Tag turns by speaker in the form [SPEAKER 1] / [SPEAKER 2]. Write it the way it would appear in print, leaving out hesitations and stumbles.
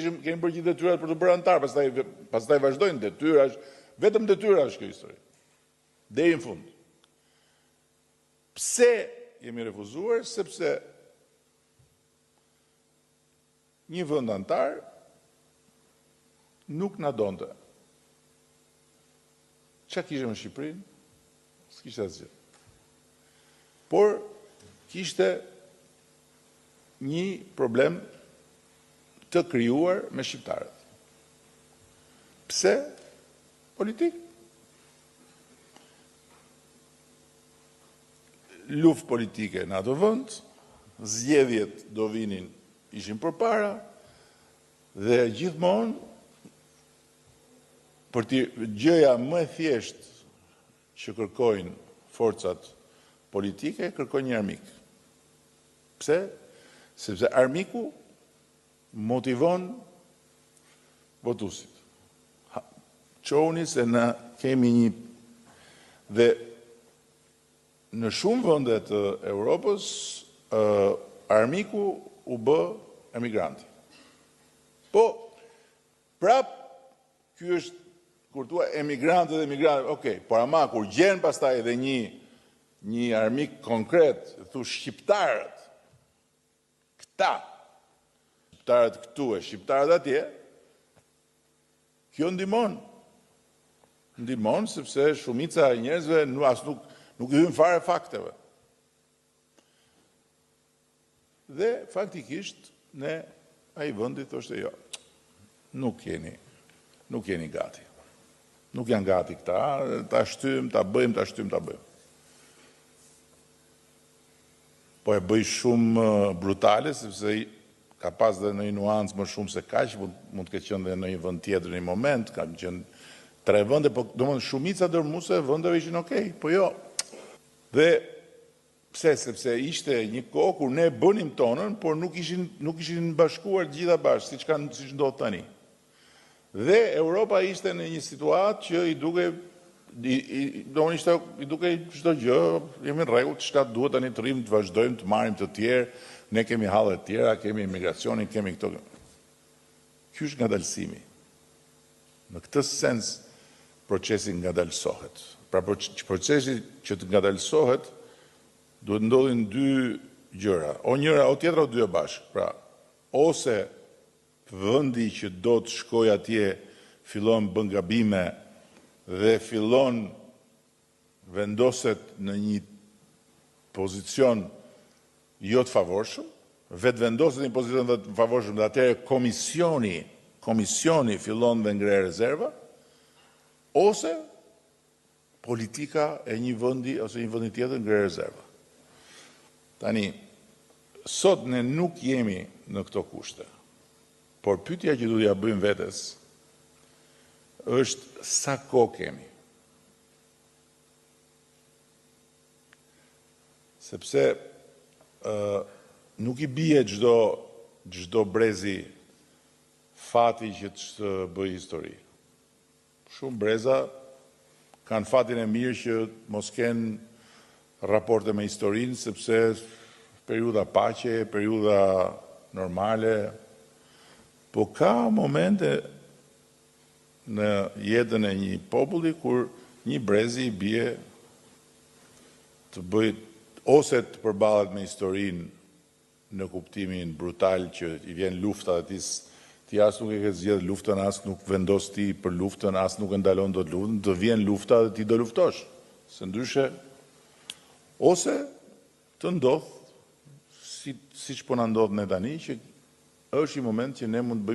[SPEAKER 1] kishim kemi bërë gjithë detyrat për t'u bërë anëtar, pastaj pastaj vazhdojnë detyra, vetëm detyra është kjo histori. Deri në fund. Pse jemi refuzuar? Sepse një vend anëtar nuk na donte. Ça kishte me Shqipërinë? S'kishte asgjë. Por kishte një problem të krijuar me shqiptarët. Pse? Politik. Luftë politike në atë vend, zgjedhjet do vinin, ishin përpara, dhe gjithmonë për ti gjëja më e thjeshtë që kërkojnë forcat politike, kërkojnë një armik. Pse? Sepse armiku motivon votuesit. Çohuni se na kemi një dhe në shumë vende të Europës armiku u bë emigranti. Po prap ky është kur thua emigrantët, emigrantët, okay, por ama kur gjen pastaj edhe një një armik konkret, thu shqiptarët, këta, shqiptarët këtu e shqiptarët atje, kjo ndihmon. Ndihmon sepse shumica e njerëzve nuk as nuk nuk i hyn fare fakteve. Dhe faktikisht ne ai vendi thoshte jo. Nuk jeni, nuk jeni gati. Nuk janë gati këta, ta shtym, ta bëjmë, ta shtym, ta bëjmë. Po e bëj shumë brutale, sepse ka pas dhe në një nuancë më shumë se kaq, mund, mund të ketë qenë dhe në një vend tjetër në një moment, kanë qenë tre vende, po domethënë shumica dërmuese e vendeve ishin okay, po jo. Dhe pse? Sepse ishte një kohë kur ne bënim tonën, por nuk ishin nuk ishin bashkuar të gjitha bashkë, siç kanë siç ndodh tani. Dhe Europa ishte në një situatë që i dukej i, i, do ishte i dukej çdo gjë, jemi në rregull, çka duhet tani të rrim, të vazhdojmë të marrim të tjerë, ne kemi halle të tjera, kemi imigracionin, kemi këto. Ky është ngadalësimi. Në këtë sens procesi ngadalësohet. Pra procesi që të ngadalësohet duhet ndodhin dy gjëra, o njëra o tjetra o dyja bashkë. Pra, ose vendi që do të shkojë atje fillon bën gabime dhe fillon vendoset në një pozicion jo të favorshëm, vetë vendoset në një pozicion të favorshëm dhe atëherë komisioni, komisioni fillon dhe ngre rezerva, ose politika e një vendi ose një vendi tjetër ngre rezerva. Tani, sot ne nuk jemi në këto kushte, por pyetja që duhet t'ia bëjmë vetes është sa kohë kemi. Sepse ë nuk i bie çdo çdo brezi fati që të bëjë histori. Shumë breza kanë fatin e mirë që mos kenë raporte me historinë, sepse periudha paqe, periudha normale, po ka momente në jetën e një populli kur një brezi i bie të bëjë ose të përballet me historinë në kuptimin brutal që i vjen lufta dhe ti ti as nuk e ke zgjedh luftën, as nuk vendos ti për luftën, as nuk e ndalon dot luftën, të vjen lufta dhe ti do luftosh, se ndryshe ose të ndodh si siç po na ndodh ne tani që është një moment që ne mund të bëjmë.